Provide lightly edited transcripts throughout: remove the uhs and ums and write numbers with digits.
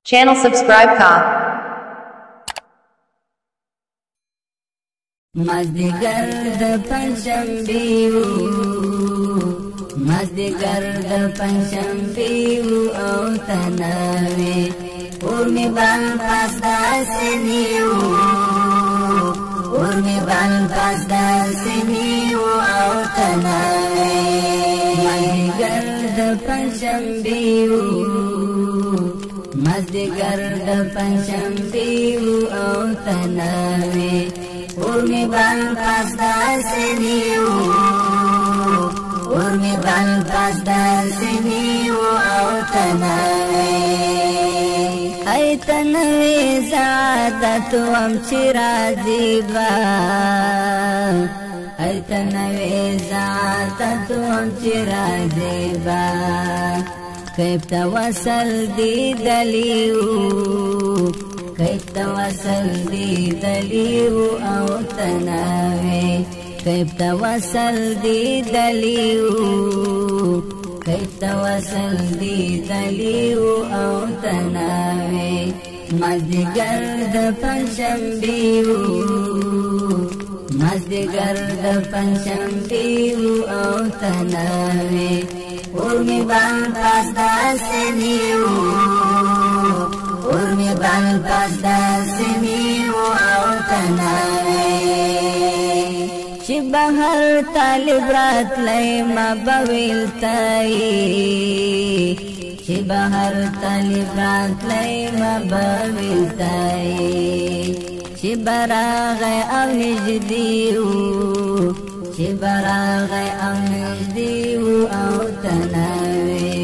Channel subscribe ka. مازدیګر د پنجشنبې وو، مازدیګر د پنجشنبې وو او تناوې اور مې بل پاس د سینې وو، اور مې بل پاس د سینې وو او تناوې. مازدیګر د پنجشنبې وو، مازدیګر د پنجشنبې وو او تناوې اور مې بل پاس د سینې وو، اور مې بل پاس د سینې وو او تناوې. ای تنوې زعادت وم چې راځي به، ای تنوې زعادت وم چې راځي به، کیف توصل دی دلیو، کیف توصل دی دلیو او تناوې، کیف توصل دی دلیو، کیف توصل دی دلیو او تناوې. مازدیګر د پنجشنبې وو، مازدیګر د پنجشنبې وو او تناوې اور مې بل پاس د سینې وو، اور مې بل پاس د سینې وو او تناوې. چې بهر طالب راتلی ما به ویل تای، چې بهر طالب راتلی ما به ویل تای، چې به راغی او نږدې وو، چې به راغی او نږدې وو او تناوې،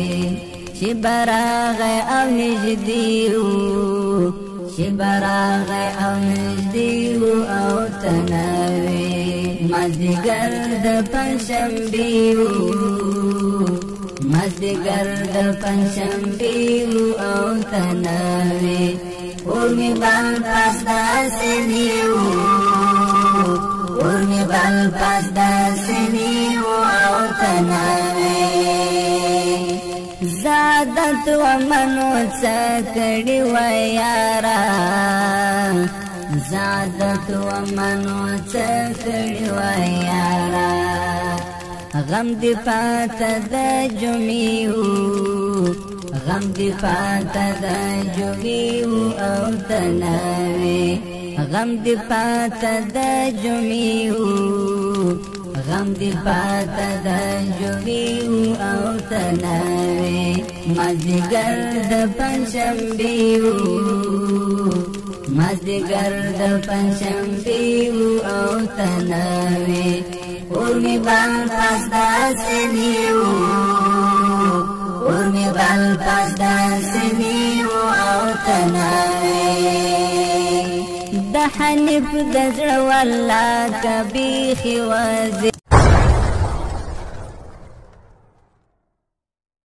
چې به راغی او نږدې وو، چې به راغی او نږدې وو او تناوې. مازدیګر د پنجشنبې وو، مازدیګر د پنجشنبې وو او تناوې اور مې بل پاس د سینې وو، اور مې بل پاس د سینې وو او تناوې. زادت ومنو څه کړي وای یارا، زادت ومنو څه کړي وای یارا، غم دې پاته د جمعې وو، غم دې پاته د جمعې وو او تناوې، غم دې پاته د جمعې وو، غم دې پاته د جمعې وو او تناوې. مازدیګر د پنجشنبې وو، مازدیګر د پنجشنبې وو او تناوې اور مې بل پاس د سینې وو، اور مې بل پاس د سینې وو او تناوې. د حنیف د زړه والله که بیخي وځي.